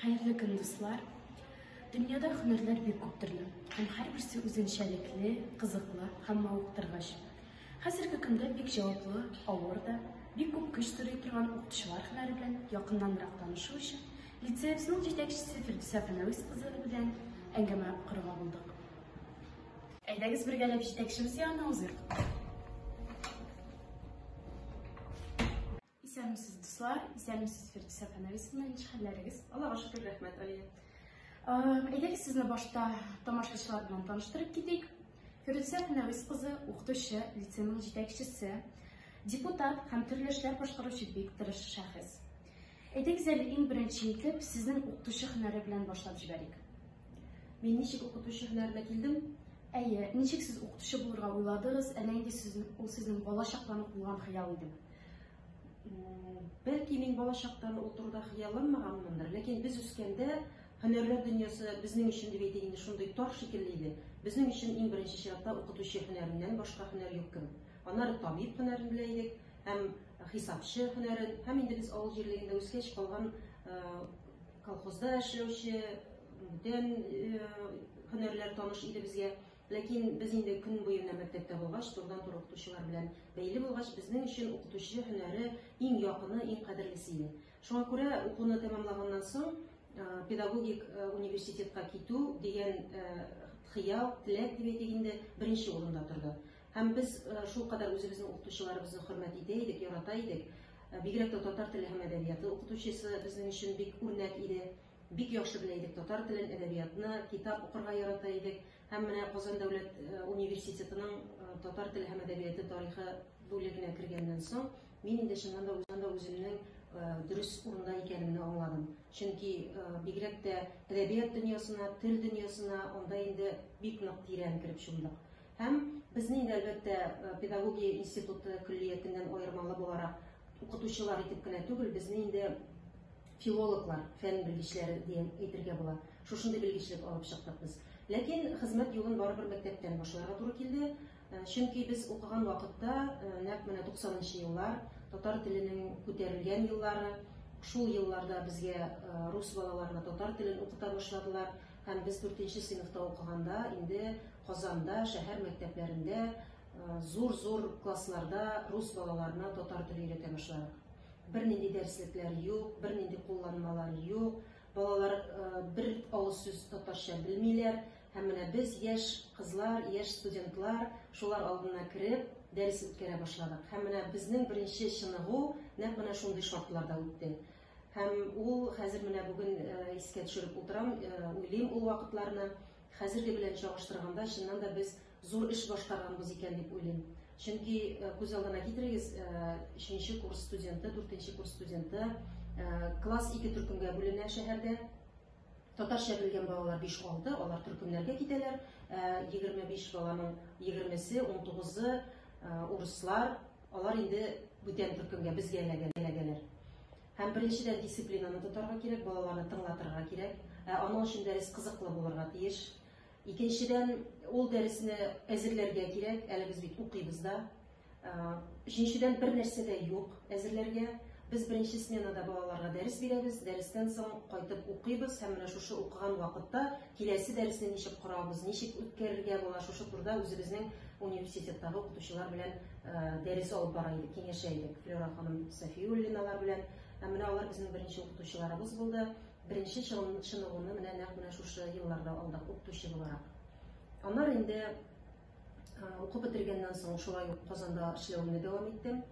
Хәерле көн, дуслар! Дөньяда һөнәрләр бик күп төрле һәм һәрберсе үзенчәлекле, кызыклы һәм мавыктыргыч. Хәзерге көндә бик җаваплы, авыр да, бик күп көч сорый торган укытучылар һөнәре белән якыннанрак танышу өчен лицеебызның җитәкчесе Фирдүсә Фәнәвис кызы белән әңгәмә корырга булдык. Әйдәгез бергәләп җитәкчебез янына узыйк. Исәнмесез, дуслар! Исәнмесез, Фирдүсә Фәнәвисовна, ничек хәлләрегез? Аллага шөкер, рәхмәт, Алия. Әйдәгез сезне башта тамашачылар белән таныштырып китик. Фирдүсә Фәнәвис кызы укытучы, лицейның җитәкчесе, депутат һәм төрле эшләр башкаручы бик тырыш шәхес. Әйдәгез әле иң беренче итеп сезнең укытучы һөнәре белән башлап җибәрик. Мин ничек укытучы һөнәренә килдем? Әйе, ничек сез укытучы булырга уйладыгыз, әллә инде ул сезнең балачактан ук булган хыял идеме? Бәлки мин балачактан ул турыда хыялланмаганмындыр, ләкин без үскәндә һөнәрләр дөньясы безнең өчен дип әйтик инде шундый тар шикелле иде. Безнең өчен иң беренче чиратта укытучы һөнәреннән башка һөнәр юк кебек. Аннары табиб һөнәрен белә идек һәм хисапчы һөнәрен, һәм инде без авыл җирлегендә үскәч калган колхозда эшләүче бүтән һөнәрләр таныш иде безгә. Ләкин без инде көн буе менә мәктәптә булгач, турыдан-туры укытучылар белән бәйле булгач, безнең өчен укытучы һөнәре иң якыны, иң кадерлесе иде. Шуңа күрә укуны тәмамлаганнан соң педагогик университетка китү дигән хыял, теләк дип әйтик инде, беренче урында торды. Һәм без шулкадәр үзебезнең укытучыларыбызны хөрмәт итә идек, ярата идек. Бигрәк тә татар теле һәм әдәбияты укытучысы безнең өчен бик үрнәк иде. Бик яхшы белә идек татар телен, әдәбиятны, китап укырга ярата идек. Һәм менә Казан дәүләт университетының татар теле һәм әдәбияты тарихы бүлегенә кергәннән соң, мин инде чыннан да үземнең дә үземнең дөрес урында икәнемне аңладым. Чөнки бигрәк тә әдәбият дөньясына, тел дөньясына анда инде бик нык тирән кереп чумдык. Һәм безне инде, әлбәттә, педагогия институты көллиятеннән аермалы буларак, укытучылар итеп кенә түгел, безне инде филологлар, фән белгечләре дигән әйтергә була. Шушындый белгечлек алып чыктык без. Ләкин хезмәт юлын барыбер мәктәптән башларга туры килде. Чөнки без укыган вакытта, нәкъ менә 90 нчы еллар, татар теленең күтәрелгән еллары, шул елларда безгә рус балаларына татар телен укыта башладылар. Һәм без дүртенче сыйныфта укыганда инде Казанда, шәһәр мәктәпләрендә зур-зур классларда рус балаларына татар теле өйрәтә башладык. Бернинди дәреслекләр юк, бернинди кулланмалар юк. Балалар бер авыз сүз татарча белмиләр. Һәм менә без, яшь кызлар, яшь студентлар, шулар алдына кереп, дәрес үткәрә башладык. Һәм менә безнең беренче чыныгу нәкъ менә шундый шартларда үтте. Һәм ул хәзер менә бүген искә төшереп утырам, уйлыйм ул вакытларны. Хәзерге белән чагыштырганда, чыннан да без зур эш башкарганбыз икән дип уйлыйм. Чөнки күз алдына китерегез, өченче курс студенты, дүртенче курс студенты, класс ике төркемгә бүленә шәһәрдә. Татарча белгән балалар 5-6, алар төркемнәргә китәләр. 25 баланың 20-се, 19-ы урыслар, алар инде бүтән төркемгә, безгә эләгәләр. Һәм беренчедән дисциплинаны тотарга кирәк, балаларны тыңлатырга кирәк. Ә аның өчен дәрес кызыклы булырга тиеш. Икенчедән, ул дәресне әзерләргә кирәк, әле без бит укыйбыз да. Өченчедән, бер нәрсә дә юк әзерләргә. Без беренче сменада балаларга дәрес бирәбез, дәрестән соң кайтып укыйбыз һәм менә шушы укыган вакытта киләсе дәресне ничек корабыз, ничек үткәрергә була, шушы турыда үзебезнең университеттагы укытучылар белән дәрес алып бара идек, киңәшә идек. Флера ханым Сафиуллиналар белән. Һәм менә алар безнең беренче укытучыларыбыз булды. Беренче чыныгуны менә нәкъ менә шушы елларда алдык, укытучы буларак. Аннары инде укып бетергәннән соң шулай ук Казанда эшләвемне дәвам иттем.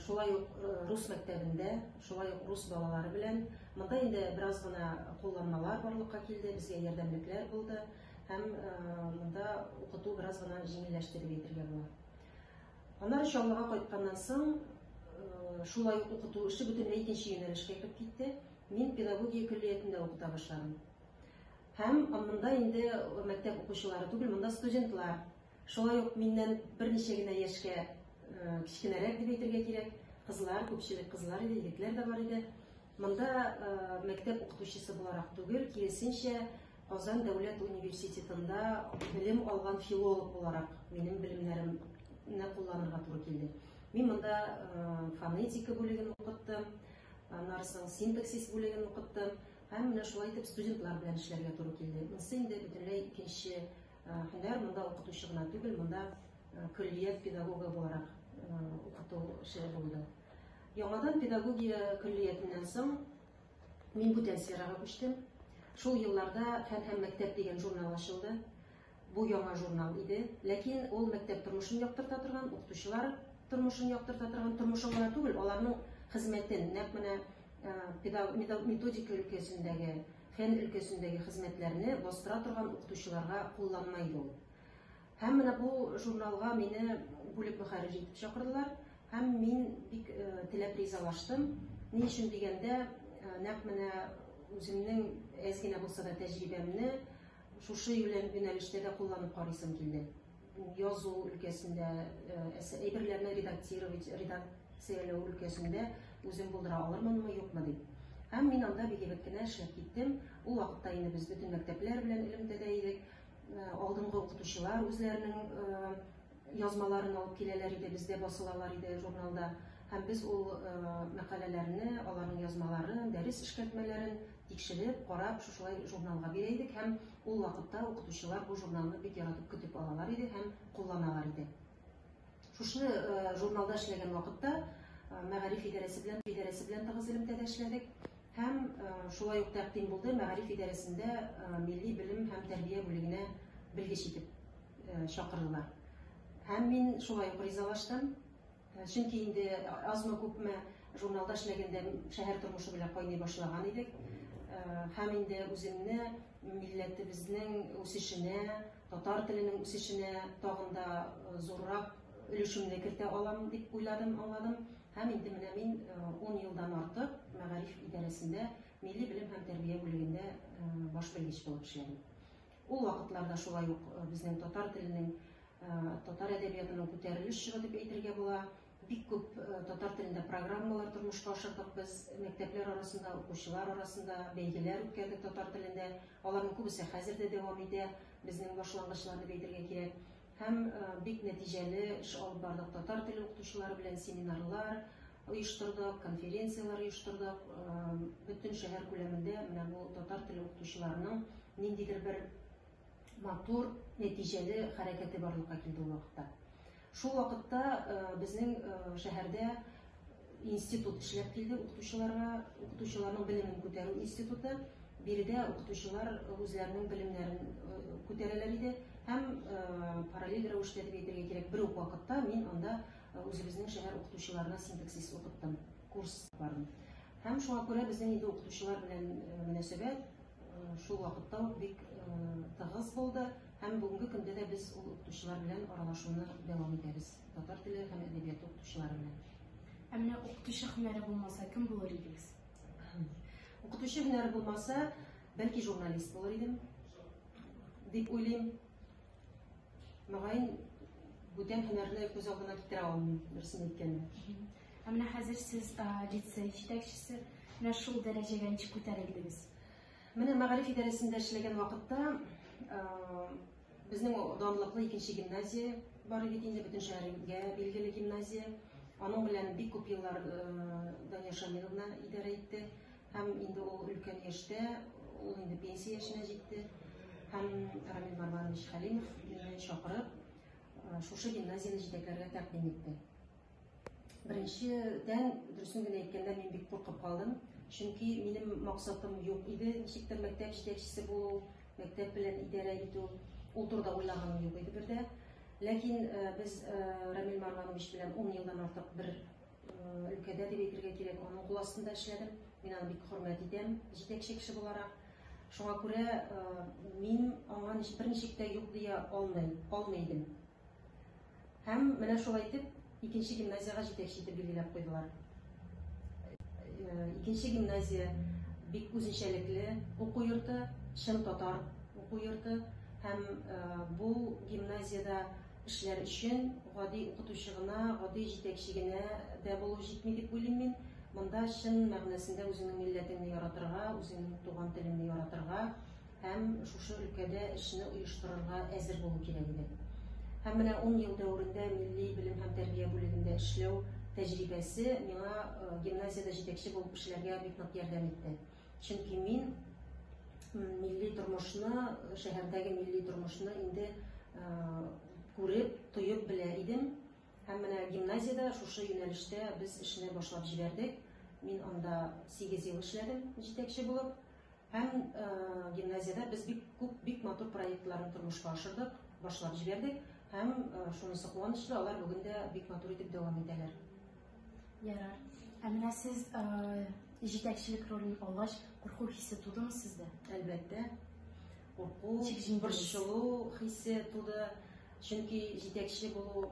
Шулай ук рус мәктәбендә, шулай ук рус балалары белән. Монда инде бераз гына кулланмалар барлыкка килде, безгә ярдәмлекләр булды һәм монда укыту бераз гына җиңелләште дип әйтергә була. Аннары Чаллыга кайтканнан соң шулай ук укыту эше бөтенләй икенче юнәлешкә кереп китте. Мин педагогия көллиятендә укыта башладым. Һәм монда инде мәктәп укучылары түгел, монда студентлар. Шулай ук миннән берничә генә яшькә кечкенәрәк дип әйтергә кирәк. Кызлар, күпчелек кызлар иде, егетләр дә бар иде. Монда мәктәп укытучысы буларак түгел, киресенчә, Казан дәүләт университетында белем алган филолог буларак минем белемнәремне кулланырга туры килде. Мин монда фонетика бүлеген укыттым, аннары соң синтаксис бүлеген укыттым. Һәм менә шулай итеп студентлар белән эшләргә туры килде. Монысы инде бөтенләй икенче һөнәр, монда укытучы гына түгел, монда көллият педагогы буларак укыту эше булды. Яңадан педагогия көллиятеннән соң мин бүтән сферага күчтем. Шул елларда Фән һәм мәктәп дигән журнал ачылды. Бу яңа журнал иде, ләкин ул мәктәп тормышын яктырта торган, укытучылар тормышын яктырта торган, тормышын гына түгел, аларның хезмәтен, нәкъ менә методика өлкәсендәге, фән өлкәсендәге хезмәтләрне бастыра торган укытучыларга кулланма иде ул. Һәм менә бу журналга мине бүлек мөхәррире итеп чакырдылар, һәм мин бик теләп ризалаштым. Ни өчен дигәндә, нәкъ менә үземнең әз генә булса да тәҗрибәмне шушы юнәлештә дә кулланып карыйсым килде. Язу өлкәсендә, әйберләрне редактировать, редакцияләү өлкәсендә үзем булдыра алырмынмы, юкмы дип. Һәм мин анда бик әйбәт кенә эшләп киттем. Ул вакытта инде без бөтен мәктәпләр белән элемтәдә идек. Алдынгы укытучылар үзләренең язмаларын алып киләләр иде, бездә басылалар иде журналда. Һәм без ул мәкаләләрне, аларның язмаларын, дәрес эшкәртмәләрен тикшереп, карап, шушылай журналга бирә идек һәм ул вакытта укытучылар бу журналны бик яратып көтеп алалар иде һәм кулланалар иде. Шушы журналда эшләгән вакытта мәгариф идарәсе белән идарәсе белән тыгыз элемтәдә эшләдек һәм шулай ук тәкъдим булды мәгариф идарәсендә милли белем һәм тәрбия бүлегенә белгеч итеп чакырдылар. Һәм мин шулай ук ризалаштым. Чөнки инде азмы-күпме журналда эшләгәндә шәһәр тормышы белән кайный башлаган идек. Һәм инде үземне милләтебезнең үсешенә, татар теленең үсешенә тагын да зуррак өлешемне кертә алам дип уйладым, аңладым. Һәм инде менә мин 10 елдан артык мәгариф идарәсендә милли белем һәм тәрбия бүлегендә баш белгеч булып эшләдем. Ул вакытларда шулай ук безнең татар теленең, татар әдәбиятының күтәрелеш чоры дип әйтергә була. Бик күп татар телендә программалар тормышка ашырдык без, мәктәпләр арасында, укучылар арасында бәйгеләр үткәрдек татар телендә. Аларның күбесе хәзер дә дәвам итә, безнең башлангычлар дип әйтергә кирәк. Һәм бик нәтиҗәле эш алып бардык татар теле укытучылары белән семинарлар оештырдык, конференцияләр оештырдык. Бөтен шәһәр күләмендә менә бу татар теле укытучыларының ниндидер бер матур, нәтиҗәле хәрәкәте барлыкка килде ул вакытта. Шул вакытта безнең шәһәрдә институт эшләп килде укытучыларга, укытучыларның белемен күтәрү институты. Биредә укытучылар үзләренең белемнәрен күтәрәләр иде һәм параллель рәвештә дип әйтергә кирәк, бер үк вакытта мин анда үзебезнең шәһәр укытучыларына синтаксис укыттым, курс бардым. Һәм шуңа күрә безнең инде укытучылар белән мөнәсәбәт шул вакытта ук бик тыгыз булды һәм бүгенге көндә дә без ул укытучылар белән аралашуны дәвам итәбез, татар теле һәм әдәбияты укытучылары белән. Ә менә укытучы һөнәре булмаса, кем булыр идегез? Укытучы һөнәре булмаса, бәлки журналист булыр идем дип уйлыйм. Мөгаен, бүтән һөнәрне күз алдына китерә алмыйм, дөресен әйткәндә. Ә менә хәзер сез лицей җитәкчесе, менә шул дәрәҗәгә ничек күтәрелдегез? Менә мәгариф идарәсендә эшләгән вакытта безнең данлыклы икенче гимназия бар бит инде, бөтен шәһәргә билгеле гимназия. Аның белән бик күп еллар Дания Шамиловна идарә итте. Һәм инде ул өлкән яшьтә, ул инде пенсия яшенә җитте. Һәм Рамил Марванович Хәлимов мине чакырып, шушы гимназияне җитәкләргә тәкъдим итте. Беренчедән, дөресен генә әйткәндә, мин бик куркып калдым. Чөнки минем максатым юк иде, ничектер мәктәп җитәкчесе булу, мәктәп белән идарә итү. Ул турыда уйлаганым юк иде бердә. Ләкин без Рамил Марванович белән 10 елдан артык бер өлкәдә дип әйтергә кирәк, аның кул астында эшләдем. Мин аны бик хөрмәт итәм, җитәкче кеше буларак. Шуңа күрә мин аңа берничек тә юк дия алмый идем. Һәм менә шулай итеп икенче гимназиягә җитәкче итеп билгеләп куйдылар. Икенче гимназия бик үзенчәлекле уку йорты, чын татар уку йорты. Һәм бу гимназиядә эшләр өчен гади укытучы гына, гади җитәкче генә дә булу җитми дип уйлыйм мин. Монда чын мәгънәсендә үзеңнең милләтеңне яратырга, үзеңнең туган телеңне яратырга һәм шушы өлкәдә эшне оештырырга әзер булу кирәк иде. Һәм менә 10 ел дәверендә милли белем һәм тәрбия бүлегендә эшләү тәҗрибәсе миңа гимназиядә җитәкче булып эшләргә бик нык ярдәм итте. Чөнки мин тормышны, шәһәрдәге милли тормышны инде күреп, тоеп белә идем. Һәм менә гимназиядә шушы юнәлештә без эшне башлап җибәрдек. Мин анда 8 ел эшләдем җитәкче булып. Һәм гимназиядә без бик күп, бик матур проектларны тормышка ашырдык, башлап җибәрдек. Һәм шунысы куанычлы, алар бүген дә бик матур итеп дәвам итәләр. Ярар. Ә менә сез җитәкчелек ролен алгач, курку хисе тудымы сездә? Әлбәттә. Курку, борчылу хисе туды. Чөнки җитәкче булу,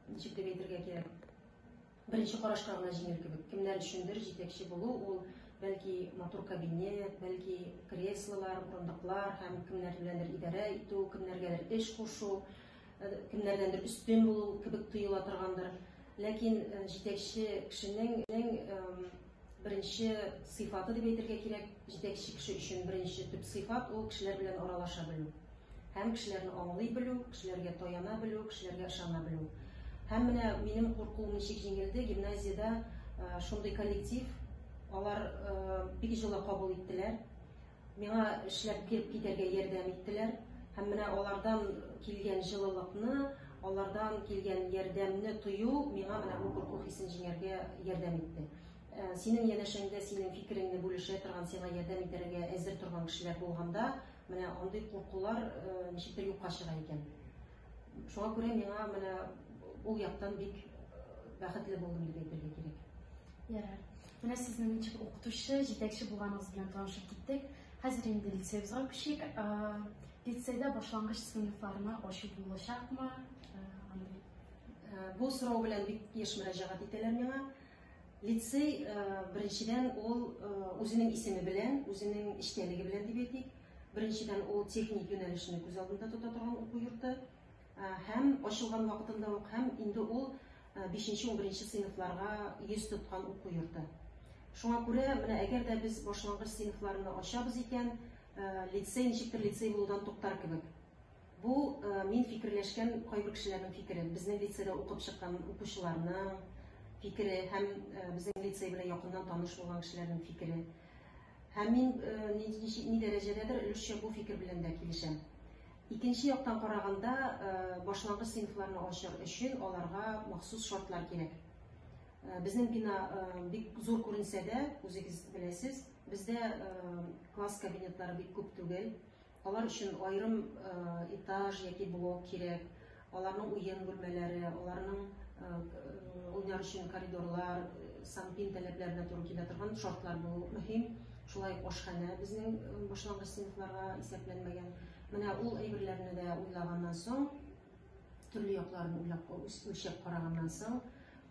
ничек дип әйтергә кирәк, беренче карашка гына җиңел кебек. Кемнәр өчендер җитәкче булу ул бәлки матур кабинет, бәлки креслолар, урындыклар һәм кемнәр беләндер идарә итү, кемнәргәдер эш кушу, кемнәрдәндер өстен булу кебек тоела торгандыр. Ләкин җитәкче кешенең беренче сыйфаты дип әйтергә кирәк, җитәкче кеше өчен беренче төп сыйфат ул кешеләр белән аралаша белү. Һәм кешеләрне аңлый белү, кешеләргә таяна белү, кешеләргә ышана белү. Һәм менә минем куркуым ничек җиңелде, гимназиядә шундый коллектив, алар бик җылы кабул иттеләр. Миңа эшләп килеп китәргә ярдәм иттеләр. Һәм менә алардан килгән җылылыкны, алардан килгән ярдәмне тою миңа менә бу курку хисен җиңәргә ярдәм итте. Синең янәшәңдә синең фикереңне бүлешә торган, сиңа ярдәм итәргә әзер торган кешеләр булганда, менә андый куркулар ничектер юкка чыга икән. Шуңа күрә миңа менә ул яктан бик бәхетле булдым дип әйтергә кирәк. Ярар. Менә сезнең ничек укытучы, җитәкче булганыгыз белән танышып киттек. Хәзер инде лицейыбызга күчик. Лицейда башлангыч сыйныфларны ачу булачакмы? Андый. Бу сорау белән бик еш мөрәҗәгать итәләр миңа. Лицей, беренчедән, ул үзенең исеме белән, үзенең эчтәлеге белән дип әйтик. Беренчедән, ул техник юнәлешне күз алдында тота торган уку йорты. Һәм ачылган вакытында ук, һәм инде ул 5-11 сыйныфларга йөз тоткан уку йорты. Шуңа күрә, менә әгәр дә без башлангыч сыйныфларны ачабыз икән, лицей ничектер лицей булудан туктар кебек. Бу мин фикерләшкән кайбер кешеләрнең фикере, безнең лицейда укып чыккан укучыларның фикере һәм безнең лицей белән якыннан таныш булган кешеләрнең фикере. Һәм мин ни дәрәҗәдәдер өлешчә бу фикер белән дә килешәм. Икенче яктан караганда, башлангыч сыйныфларны ачар өчен аларга махсус шартлар кирәк. Безнең бина бик зур күренсә дә, үзегез беләсез, бездә класс кабинетлары бик күп түгел. Алар өчен аерым этаж яки блок кирәк. Аларның уен бүлмәләре, аларның уйнар өчен коридорлар, санпин таләпләренә туры килә торган шартлар булу мөһим. Шулай ук ашханә безнең башлангыч сыйныфларга исәпләнмәгән. Менә ул әйберләрне дә уйлаганнан соң, төрле якларын уйлап, үлчәп караганнан соң,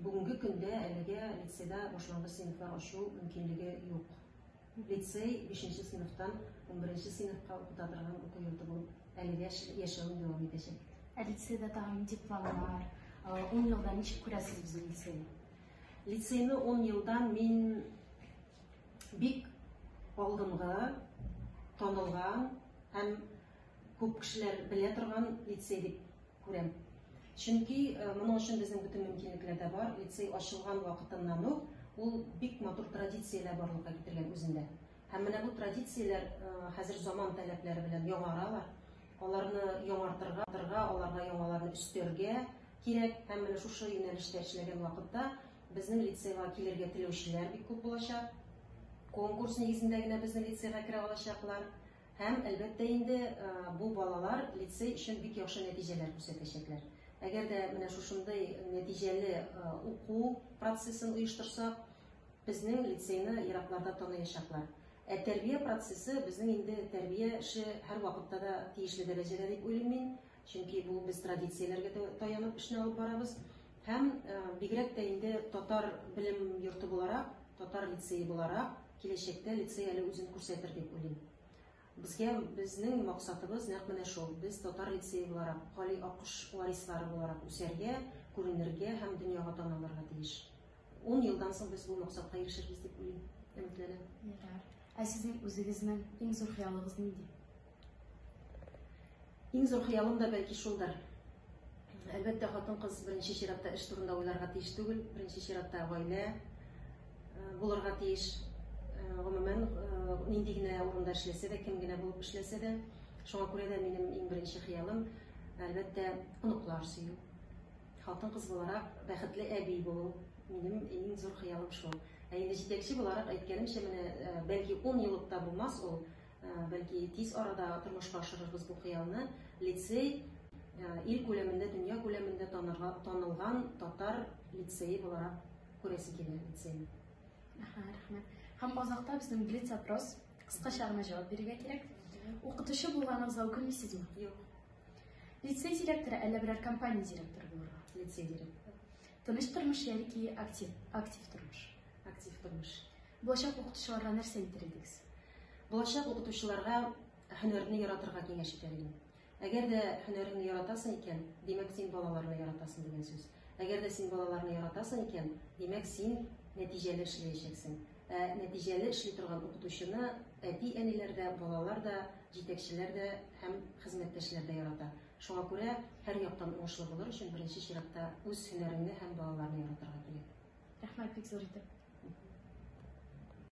бүгенге көндә әлегә лицейда башлангыч сыйныфлар ачу мөмкинлеге юк. Лицей 5 сыйныфтан 11 сыйныфка укыта торган уку йорты булып әлегә яшәвен дәвам итәчәк. Ә лицейда тагын нинди планнар? 10 елдан ничек күрәсез безнең лицейны? Лицейны 10 елдан мин бик алдынгы, танылган һәм күп кешеләр белә торган лицей дип күрәм. Чөнки моның өчен безнең бөтен мөмкинлекләр дә бар. Лицей ачылган вакытыннан ук ул бик матур традицияләр барлыкка китергән үзендә. Һәм менә бу традицияләр хәзер заман таләпләре белән яңаралар. Аларны яңартырга, аларга яңаларны өстәргә кирәк. Һәм менә шушы юнәлештә эшләгән вакытта безнең лицейга килергә теләүчеләр бик күп булачак. Конкурс нигезендә генә безнең лицейга керә алачаклар. Һәм әлбәттә инде бу балалар лицей өчен бик яхшы нәтиҗәләр күрсәтәчәкләр. Әгәр дә менә шушындый нәтиҗәле уку процессын оештырсак, безнең лицейны еракларда таныячаклар. Ә тәрбия процессы безнең инде тәрбия эше һәр вакытта да тиешле дәрәҗәдә дип уйлыйм мин. Чөнки бу без традицияләргә таянып эшне алып барабыз. Һәм бигрәк тә инде татар белем йорты буларак, татар лицее буларак, киләчәктә лицей әле үзен күрсәтер дип уйлыйм. Безгә безнең максатыбыз нәкъ менә шул. Без татар лицее буларак, Гали Акыш варислары буларак үсәргә, күренергә һәм дөньяга танылырга тиеш. 10 елдан соң без бу максатка ирешербез дип уйлыйм, өметләнәм. Ярар. Ә сезнең үзегезнең иң зур хыялыгыз нинди? Иң зур хыялым да бәлки шулдыр. Әлбәттә, хатын-кыз беренче чиратта эш турында уйларга тиеш түгел, беренче чиратта гаилә булырга тиеш. Гомумән, Нинди генә урында эшләсә дә, кем генә булып эшләсә дә. Шуңа күрә дә минем иң беренче хыялым, әлбәттә, оныклар сөю. Хатын-кыз буларак бәхетле әби булу. Минем иң зур хыялым шул. Ә инде җитәкче буларак әйткәнемчә, менә бәлки 10 еллык та булмас ул, бәлки тиз арада тормышка ашырырбыз бу хыялны. Лицей ил күләмендә, дөнья күләмендә танылган татар лицее буларак күрәсе килә лицейны. Әһә, рәхмәт. Һәм азакта безнең блиц опрос. Кыскача гына җавап бирергә кирәк. Укытучы булганыгызга үкенмисезме? Юк. Лицей директоры әллә берәр компания директоры булырга? Лицей директоры. Тыныч тормыш яки актив, актив тормыш? Актив тормыш. Булачак укытучыларга нәрсә әйтер идегез? Булачак укытучыларга һөнәрне яратырга киңәш итәр идем. Әгәр дә һөнәреңне яратасың икән, димәк, син балаларны яратасың дигән сүз. Әгәр дә син балаларны яратасың икән, димәк, син нәтиҗәле эшләячәксең. Ә нәтиҗәле эшли торган укытучыны әти-әниләр дә, балалар да, җитәкчеләр дә һәм хезмәттәшләр дә ярата. Шуңа күрә һәр яктан уңышлы булыр өчен беренче чиратта үз һөнәреңне һәм балаларны яратырга кирәк. Рәхмәт бик зур итеп.